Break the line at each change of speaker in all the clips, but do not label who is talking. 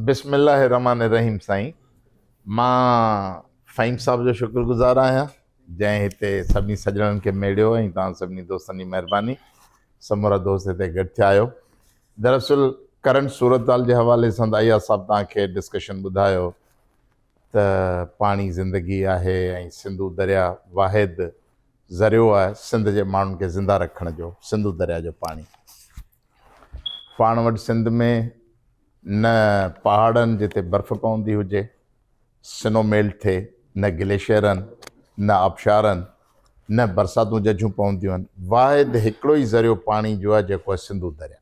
بسم الله الرحمٰن الرحيم سائين مان فهيم صاحب جو شڪر گذار آهيان جنهن هتي سڀني سڄڻن کي ميڙيو ۽ توهان سڀني دوستن جي مهرباني سمورا دوست هتي گڏ ٿيا آهيو دراصل ڪرنٽ صورتحال جي حوالي سان ته اياز صاحب توهان کي ڊسڪشن ٻڌايو ته پاڻي زندگي آهي ۽ سنڌو دريا واحد ذريعو آهي سنڌ جي ماڻهن کي زنده رکڻ جو سنڌو دريا جو پاڻي پاڻ وٽ سنڌ ۾ نه پهاڙن جتي برف پوندي هجي، سنو ميلٽ ٿئي، نه گليشيئرن، نه آبشارن، نه برساتون ججهون پونديون آهن. واحد هڪڙو ئي ذريعو پاڻي جو آهي جيڪو آهي سنڌو دريا.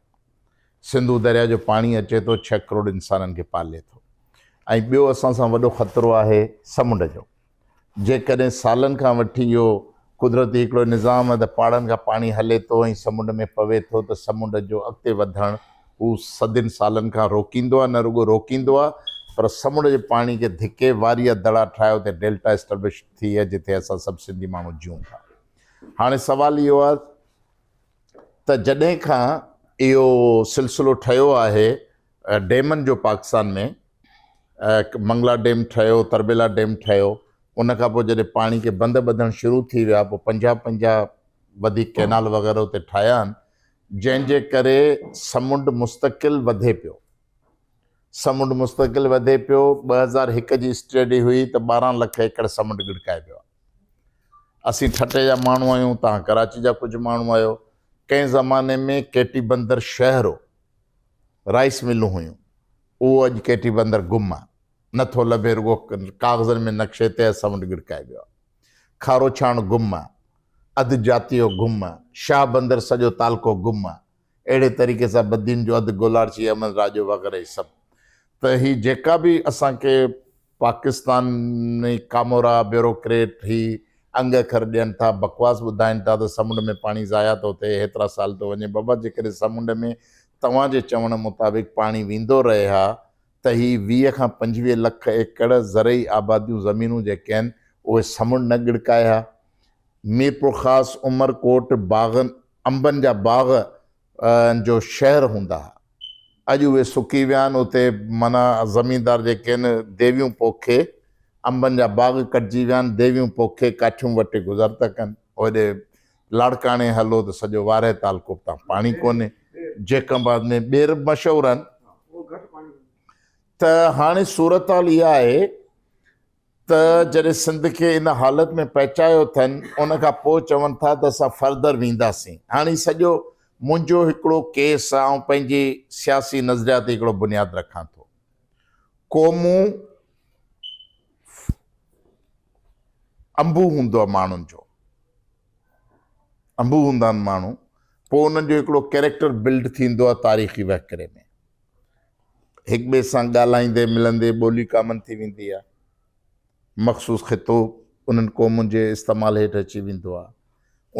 سنڌو دريا جو پاڻي اچي ٿو ڇهه ڪروڙ انسانن کي پالي ٿو ۽ ٻيو اسان سان وڏو خطرو آهي سمنڊ جو. جيڪڏهن سالن کان وٺي اهو قدرتي هڪڙو نظام آهي ته پهاڙن کان پاڻي هلي ٿو ۽ سمنڊ ۾ پوي ٿو ته سمنڊ جو اڳتي وڌڻ هو صدين سالن کان روڪيندو آهي نه رڳو روڪيندو آهي پر سمنڊ جي پاڻي کي ڌڪي واري جا دڙا ٺاهي اتي ڊيلٽا اسٽبلش ٿي آهي جتي اسان سڀ سنڌي ماڻهو جيون ٿا. هاڻي سوال اهو آهي ته جڏهن کان اهو سلسلو ٺهيو آهي ڊيمن جو پاڪستان ۾ منگلا ڊيم ٺهيو، تربيلا ڊيم ٺهيو، ان کان پوء جڏهن پاڻي کي بند ٻڌڻ شروع ٿي ويا پوء پنجاهه پنجاهه وڌيڪ ڪئنال وغيره اتي ٺاهيا آهن جنهن جي ڪري سمنڊ مستقل وڌي پيو. سمنڊ مستقل وڌي پيو، 2001 جي اسٽڊي هئي ته 12 لک ايڪڙ سمنڊ ڳڙڪائي ويو آهي. اسين ٺٽي جا ماڻهو آهيون، توهان ڪراچي جا ڪجهه ماڻهو آهيو، ڪنهن زماني ۾ ڪيٽي بندر شهر هو، رائيس ملون هيون، اهو اڄ ڪيٽي بندر گم آ، نه ٿو لڀي، رڳو ڪاغذن ۾ نقشي تي سمنڊ ڳڙڪائي ويو آ. کارو ڇاڻ گم آ، اڌ جاتيو گم آ، شاهه بندر سڄو تعلقو گم آ. اهڙي طريقي سان بدين جو اڌ گولاڙچي، احمد راڄو وغيره هي سڀ ته هي جيڪا به اسان کي پاڪستان ۾ ڪامورا، بيوروڪريٽ هي انگ اکر ڏين ٿا، بڪواس ٻڌائين ٿا ته سمنڊ ۾ پاڻي ضايع ٿو ٿئي، هيترا سال ٿو وڃي، بابا جيڪڏهن سمنڊ ۾ توهان جي چوڻ مطابق پاڻي ويندو رهي ها ته هي 20 کان 25 لک ايڪڙ زرعي آباديون زمينون جيڪي آهن اهي سمنڊ نه ڳڙڪائي ها. ميرپورخاص، عمرڪوٽ باغن انبن جا باغ جو شهر هوندا ها. اڄ اهي سڪي ويا آهن، اتي معنيٰ زميندار جيڪي آهن ديويون پوکي انبن جا باغ ڪٽجي ويا آهن، ديويون پوکي ڪاٺيون وٽي گذر ٿا ڪن. هوڏي لاڙڪاڻي هلو ته سڄو وارهه تعلقو تان پاڻي ڪونهي. جيڪب آباد ۾ ٻير به مشهور آهن. ته هاڻي صورتحال اها آهي ته جڏهن سنڌ کي ان حالت ۾ پهچايو اٿن ان کان پوء چون ٿا ته اسان فردر وينداسين. هاڻي سڄو منهنجو هڪڙو ڪيس آئون پنهنجي سياسي نظرياتي هڪڙو بنياد رکان ٿو. قومون انبوهه هوندو آهي ماڻهن جو، انبوهه هوندا آهن ماڻهو، پوء انهن جو هڪڙو ڪيريڪٽر بلڊ ٿيندو آهي تاريخي وهڪري ۾. هڪ ٻئي سان ڳالهائيندي ملندي ٻولي ڪامن ٿي ويندي آهي. مخصوص خطو انهن قومن جي استعمال هيٺ اچي ويندو آهي.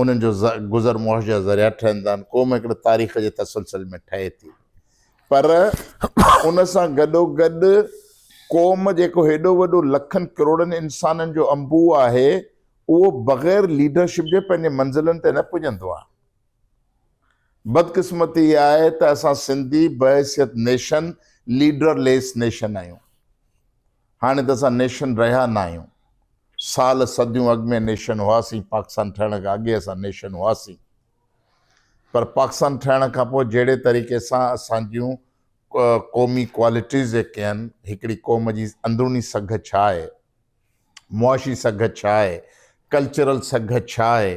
انهن جو گذر معاش جا ذريعا ٺهندا آهن. قوم هڪڙي تاريخ جي تسلسل ۾ ٺهي ٿي. پر ان سان گڏوگڏ قوم جيڪو هيڏو وڏو لکن ڪروڙن انسانن جو انبوهه آهي، اهو بغير ليڊرشپ جي پنهنجي منزلن تي نه پڄندو آهي. بدقسمتي اها آهي ته اسان سنڌي بحيثيت نيشن ليڊر ليس نيشن آهيون. هاڻي ته اسان نيشن رهيا نه آهيون. سال صديون اڳ ۾ نيشن هئاسين، پاڪستان ٺهڻ کان اڳي اسان نيشن هئاسين. پر پاڪستان ٺهڻ کان پوء جهڙي طريقي سان اسان جون قومي ڪوالٽيز جيڪي آهن، هڪڙي قوم جي اندروني سگهه ڇا آهي، معاشي سگهه ڇا آهي، ڪلچرل سگهه ڇا آهي،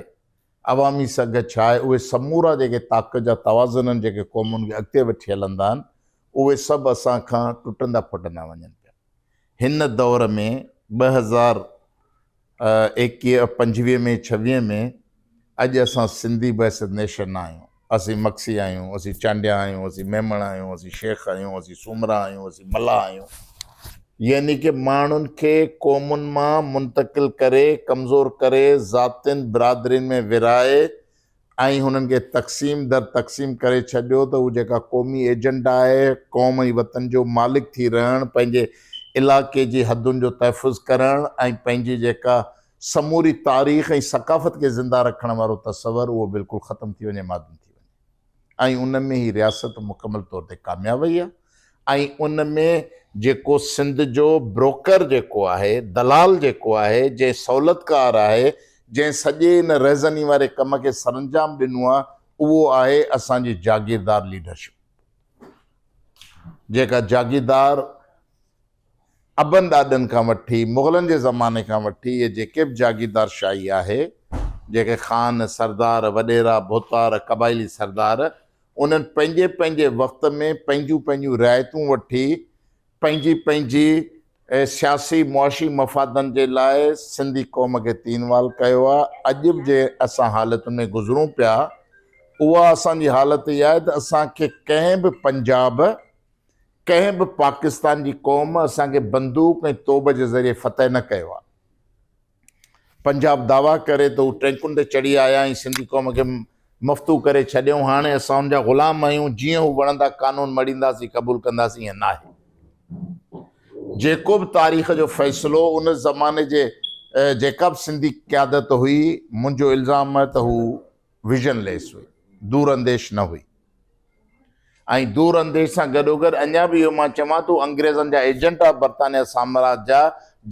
عوامي سگهه ڇا آهي، اهي سمورا جيڪي طاقت جا توازن آهن جيڪي قومن کي اڳتي وٺي هلندا آهن، اهي سڀ اسان کان ٽٽندا ڦٽندا وڃن پيا. هن دور ۾ 2021 25 ۾ 26 ۾ اڄ اسان سنڌي بحيثيت نيشن نه آهيون. اسين مگسي آهيون، اسين چانڊيا آهيون، اسين ميمڻ آهيون، اسين شيخ آهيون، اسين سومرا آهيون، اسين ملاح آهيون. يعني ڪه ماڻهن کي قومن مان منتقل ڪري، ڪمزور ڪري، ذاتين، برادرين ۾ ورهائي ۽ هنن کي تقسيم در تقسيم ڪري ڇڏيو ته هو جيڪا قومي ايجنڊا آهي، قوم ۽ وطن جو مالڪ ٿي رهڻ، پنهنجي علائقي جي حدن جو تحفظ ڪرڻ ۽ پنهنجي جيڪا سموري تاريخ ۽ ثقافت کي زنده رکڻ وارو تصور اهو بلڪل ختم ٿي وڃي، معدوم ٿي وڃي ۽ ان ۾ هي رياست مڪمل طور تي ڪامياب وئي آهي ۽ ان ۾ جيڪو سنڌ جو بروڪر جيڪو آهي، دلال جيڪو آهي، جنهن سهولتڪار آهي، جنهن سڄي ان رهزني واري ڪم کي سرانجام ڏنو آهي، اهو آهي اسان جي جاگيردار ليڊرشپ. جيڪا جاگيردار ابن ڏاڏن کان وٺي مغلن جي زماني کان وٺي اهي جيڪي به جاگيردار شاهي آهي، جيڪي خان، سردار، وڏيرا، ڀوتار، قبائلي سردار، انهن پنهنجي پنهنجي وقت ۾ پنهنجون پنهنجون رعايتون وٺي پنهنجي پنهنجي سياسي معاشي مفادن جي لاء سنڌي قوم کي تين وال ڪيو آهي. اڄ به جنهن اسان حالتن ۾ گذرون پيا اها اسان جي حالت اها آهي ته اسان کي ڪنهن به پنجاب ڪنهن به پاڪستان جي قوم اسان کي بندوق ۽ توب جي ذريعي فتح نه ڪيو آهي. پنجاب دعويٰ ڪري ته هو ٽينڪن تي چڙهي آيا ۽ سنڌي قوم کي مفتوح ڪري ڇڏيائون، هاڻي اسان ان جا غلام آهيون، جيئن هو وڻندا قانون مڙهينداسين قبول ڪنداسين، ائين ناهي. جيڪو به تاريخ جو فيصلو ان زماني جي جيڪا به سنڌي قيادت هئي، منهنجو الزام آهي ته هو ويزن ليس هئي، دور انديش نه هئي ۽ دور انديش سان گڏوگڏ اڃا به اهو مان چوان ٿو انگريزن جا ايجنٽ آ برطانيا سامراج جا،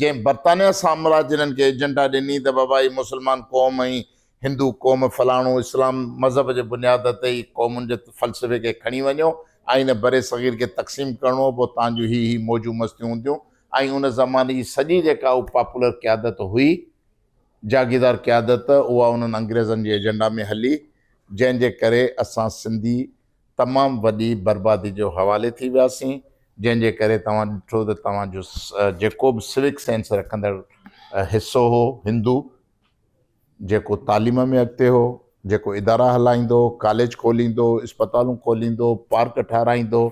جنهن برطانيا سامراج انهن کي ايجنٽا ڏني ته بابا هي مسلمان قوم ۽ هندو قوم فلاڻو اسلام مذهب جي بنياد تي هي قومن جي فلسفي کي کڻي وڃو ۽ هن برصغير کي تقسيم ڪرڻو پوء تان جون هي هي موجون مستيون هونديون ۽ ان زماني جي سڄي جيڪا هو پاپولر قيادت هئي جاگيردار قيادت اها انهن انگريزن جي ايجنڊا ۾ هلي، جنهن جي ڪري اسان سنڌي تمام وڏي بربادي جو حوالي ٿي وياسين، جنهن جي ڪري توهان ڏٺو ته توهان جو جيڪو به سوڪ سينس رکندڙ حصو هو هندو، جيڪو تعليم ۾ اڳتي هو، جيڪو ادارا هلائيندو هو، ڪاليج کوليندو هو، اسپتالون کوليندو هو، پارڪ ٺهرائيندو هو،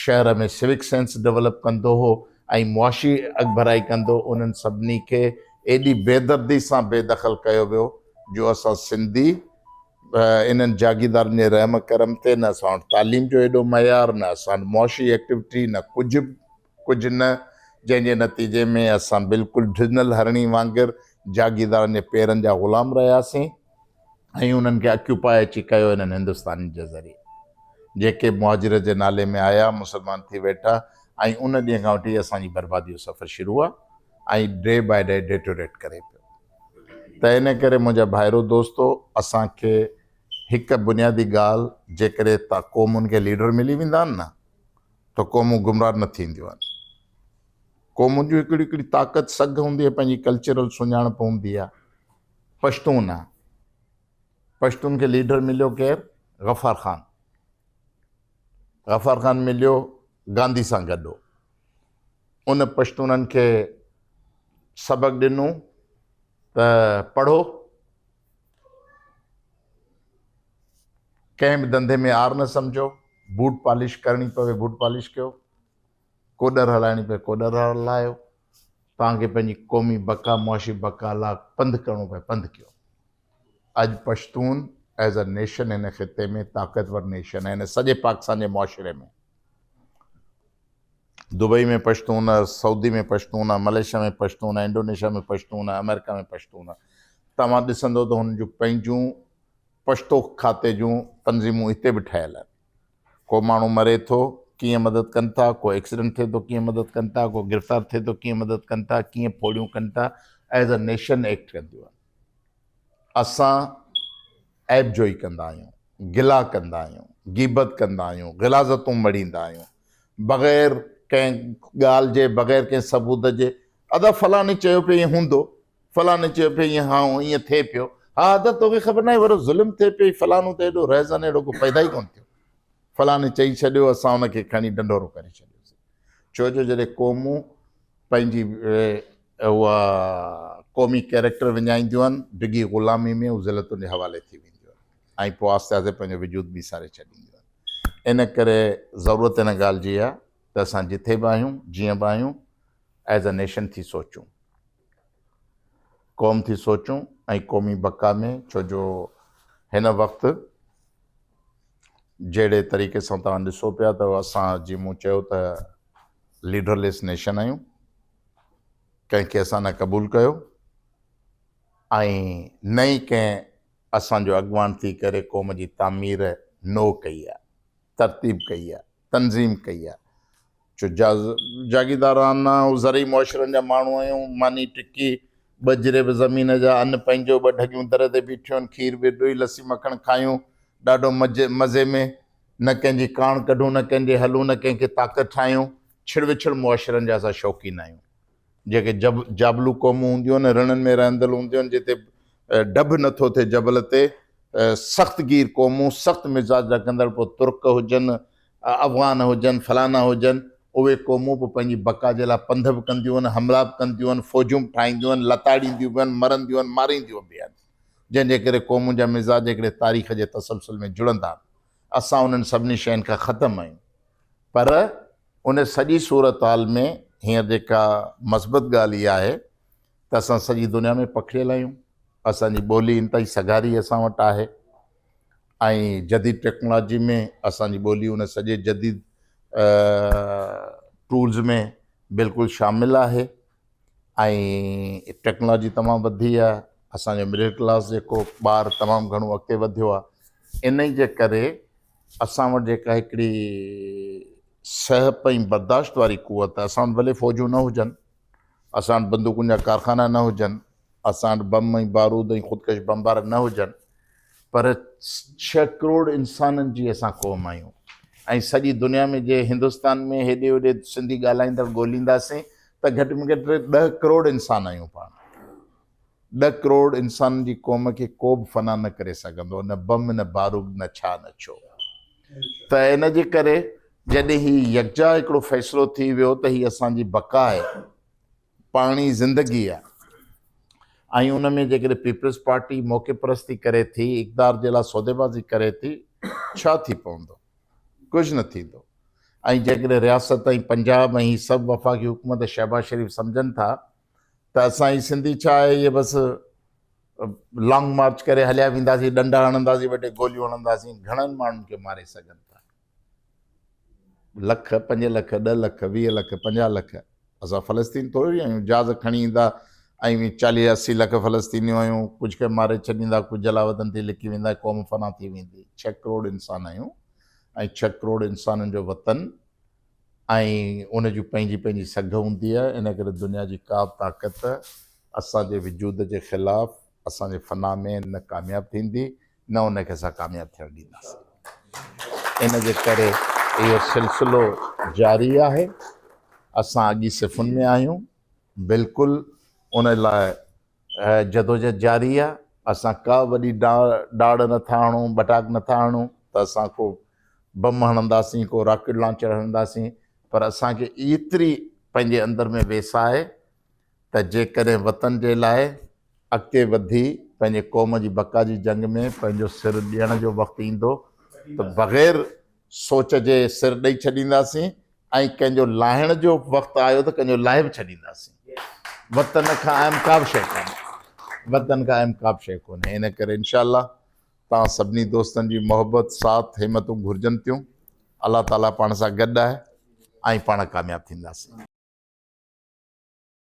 شهر ۾ سوڪ سينس ڊولپ ڪندو هو ۽ معاشي اڳڀرائي ڪندو انهن سڀني کي ايڏي بيدردي سان بي دخل ڪيو ويو جو اسان سنڌي انهن جاگيردارن جي رحم ڪرم تي نه اسان وٽ تعليم جو ايڏو معيار نه اسان وٽ معاشي ايڪٽوٽي نه ڪجهه به ڪجهه نه جنهن جي نتيجي ۾ اسان بلڪل ڊڄنل هرڻي وانگر جاگيردارن جي پيرن جا غلام رهياسين. ۽ انهن کي اڪيوپائي اچي ڪيو انهن هندستانين جي ذريعي جيڪي مهاجرت جي نالي ۾ آيا مسلمان ٿي ويٺا ۽ ان ڏينهن کان وٺي اسان جي بربادي جو سفر شروع آ ۽ ڊي باء ڊي ڊيٽوريٽ ڪري پيو ته ان ڪري منهنجا ڀائرو دوستو اسان کي هڪ بنيادي ڳالهه جيڪڏهن تا قومن کي ليڊر ملي ويندا آهن نه ته قومون گمراهه نه ٿينديون آهن قومن جون هڪڙي هڪڙي طاقت سگهه هوندي آهي پنهنجي ڪلچرل سڃاڻپ هوندي آهي پشتون آ. پشتون کي ليڊر مليو ڪير؟ غفار خان. غفار خان مليو گانڌي سان گڏ هو. ان پشتونن کي سبق ڏنو ته پڙهو، ڪنهن به ڌنڌي ۾ عار نه سمجهو، بوٽ پالش ڪرڻي پوي بوٽ پالش ڪيو، ڪوڏر هلائڻي پئي ڪوڏر هلايو، توهان کي پنهنجي قومي بقا، معاشي بقا لا پنڌ ڪرڻو پئي پنڌ ڪيو. اڄ پشتون ايز ا نيشن هن خطي ۾ طاقتور نيشن آهي هن سڄي پاڪستان جي معاشري ۾. Dubai ۾ Pashtun, Saudi ۾ Pashtun, Malaysia ۾ Pashtun, Indonesia ۾ Pashtun, آمريڪا ۾ پشتون. توهان ڏسندو ته هن جون پنهنجون پشتو کاتي جون تنظيمون هتي به ٺهيل آهن. ڪو ماڻهو مري ٿو ڪيئن مدد ڪن ٿا، ڪو ايڪسيڊنٽ ٿئي ٿو ڪيئن مدد ڪن ٿا، ڪو گرفتار ٿئي ٿو ڪيئن مدد ڪن ٿا، ڪيئن ڦوڙيون ڪن ٿا، ايز اي نيشن ايڪٽ ڪنديون آهن. اسان عيب جوئي ڪندا آهيون، گلا ڪندا آهيون، غيبت ڪندا آهيون، غلاظتون مڙهيندا آهيون، بغير ڪنهن ڳالهه جي، بغير ڪنهن ثبوت جي، ادا فلاڻي چيو پيو ائين هوندو، فلاڻي چيو پيو ائين ها ائين ٿئي پيو، ها ادا توکي خبر ناهي وڏو ظلم ٿئي پيو هي فلاڻو ته ايڏو رهزن اهڙو ڪو پيدا ئي ڪونه ٿيو، فلاڻي چئي ڇڏيو اسان ان کي کڻي ڍنڍورو ڪري ڇڏيوسين. ڇو جو جڏهن قومون پنهنجي اها قومي ڪيريڪٽر وڃائينديون آهن ڊگهي غلامي ۾ هو ذلتن جي حوالي ٿي وينديون آهن ۽ پوء آهستي آهستي پنهنجو وجود ميساري ڇڏينديون آهن. ان ڪري ضرورت ان ڳالهه جي آهي ته اسان جٿي به آهيون جيئن به آهيون ايز ا نيشن ٿي سوچون. قوم ٿي سوچون ۽ قومي بقا ۾ ڇو جو هن وقت جهڙي طريقي سان توهان ڏسو پيا ته اسان جي مون چيو ته ليڊر ليس نيشن آهيون ڪنهن کي اسان نه قبول ڪيو ۽ نه ئي ڪنهن اسان جو اڳواڻ ٿي ڪري قوم جي تعمير نو ڪئي آهي ترتيب ڪئي آهي تنظيم ڪئي آهي. ڇو جاگيردارانه زرعي معاشرن جا ماڻهو آهيون، ماني ٽڪي، ٻه جريب زمين جا، ان پنهنجو، ٻه ڍڳيون در تي بيٺيون آهن، کير به ڏوئي لسي مکڻ کايون، ڏاڍو مزي ۾، نه ڪنهن جي ڪاڻ ڪڍون، نه ڪنهن جي هلون، نه ڪنهن کي طاقت ٺاهيون، ڇڙ وڇڙ معاشرن جا اسان شوقين آهيون. جيڪي جابلو قومون هونديون آهن، رڻن ۾ رهندل هونديون آهن، جتي ڊڀ نٿو ٿئي جبل تي، سخت گير قومون، سخت مزاج رکندڙ، پوء ترڪ هجن، افغان هجن، فلانا هجن، اهي قومون پوء پنهنجي بقا جي لاء پنڌ به ڪنديون آهن، حملا به ڪنديون آهن، فوجون به ٺاهينديون آهن، لتاڙينديون به آهن، مرنديون آهن، مارينديون به آهن. جنهن جي ڪري قومن جا مزاج هڪڙي تاريخ جي تسلسل ۾ جڙندا آهن. اسان انهن سڀني شين کان ختم آهيون. پر ان سڄي صورتحال ۾ هينئر جيڪا مثبت ڳالهه اها آهي ته اسان سڄي دنيا ۾ پکڙيل آهيون، اسان جي ٻولي انتهائي سگهاري اسان وٽ آهي ۽ جديد ٽيڪنالاجي ۾ اسان جي ٻولي ان سڄي جديد ٽولز ۾ بلڪل شامل آهي ۽ ٽيڪنالاجي تمام وڌي آهي، اسان جو مڊل ڪلاس جيڪو ٻار تمام گهڻو اڳتي وڌيو آهي، انهي جي ڪري اسان وٽ جيڪا هڪڙي سهپ ۽ برداشت واري قوت آهي، اسان وٽ ڀلي فوجون نه هجن، اسان وٽ بندوقن جا ڪارخانا نه هجن، اسان وٽ بم ۽ بارود ۽ خودڪش بمبار نه هجن، پر ڇهه ڪروڙ انسانن جي اسان قوم آهيون ۽ سڄي دنيا ۾ جي هندستان ۾ هيڏي هوڏي سنڌي ڳالهائيندڙ ڳولينداسين ته گهٽ ۾ گهٽ ڏهه ڪروڙ انسان آهيون پاڻ. ڏھ ڪروڙ انسانن جي قوم کي ڪو به فنا نه ڪري سگهندو، نه بم نه بارود نه ڇا نه ڇو. ته ان جي ڪري جڏهن هي يڪجا هڪڙو فيصلو ٿي ويو ته هي اسان جي بقا آهي، پاڻي زندگي آهي ۽ ان ۾ جيڪڏهن پيپلز پارٽي موقعي پرستي ڪري ٿي، اقتدار جي لاء سوديبازي ڪري ٿي، ڇا ٿي پوندو؟ ڪجهه نه ٿيندو. ۽ جيڪڏهن رياست ۽ پنجاب ۽ هي سڀ وفاقي حڪومت شهباز شريف سمجهن ٿا ته اسان هي سنڌي ڇا آهي اهي بس لانگ مارچ ڪري هليا وينداسين ڏنڊا هڻنداسين ٻه ٽي گوليون هڻنداسين گهڻن ماڻهن کي ماري سگهن ٿا لک پنج لک ڏه لک 20 لک 50 لک اسان فلسطين ٿوري آهيون جهاز کڻي ايندا ۽ 40 80 لک فلسطينيون آهيون ڪجهه کي ماري ڇڏيندا ڪجهه جلاوطن ٿي لڪي ويندا قوم فنا ٿي ويندي 6 ڪروڙ انسان آهيون ۽ 6 ڪروڙ انسانن جو وطن ۽ ان جون پنهنجي پنهنجي سگهه هوندي آهي، ان ڪري دنيا جي ڪا به طاقت اسان جي وجود جي خلاف اسان جي فنا ۾ نه ڪامياب ٿيندي نه ان کي اسان ڪامياب ٿيڻ ڏينداسين. ان جي ڪري اهو سلسلو جاري آهي، اسان اڳي صفن ۾ آهيون، بلڪل ان لاء جدوجھد جاري آ، اسان ڪا وڏي ڊاڙ نه ٿا هڻون، ٻٽاڪ نه ٿا هڻون ته اسان ڪو بم هڻنداسين، ڪو راڪيٽ لانچر هڻنداسين، پر اسان کي ايتري پنهنجي اندر ۾ ويساهه آهي ته جيڪڏهن وطن جي لاء اڳتي وڌي پنهنجي قوم جي بقا جي جنگ ۾ پنهنجو سر ڏيڻ جو وقت ايندو ته بغير سوچ جي سر ڏئي ڇڏينداسين ۽ ڪنهن جو لاهڻ جو وقت آيو ته ڪنهن جو لاهي به ڇڏينداسين. وطن کان اهم ڪا به شيء ڪونهي. وطن کان اهم ڪا به شيء ڪونهي. ان ڪري انشاء الله توهان سڀني دوستن جي محبت، ساٿ، همتون گهرجن ٿيون. الله تعاليٰ پاڻ سان گڏ آهي ۽ پاڻ ڪامياب ٿينداسين.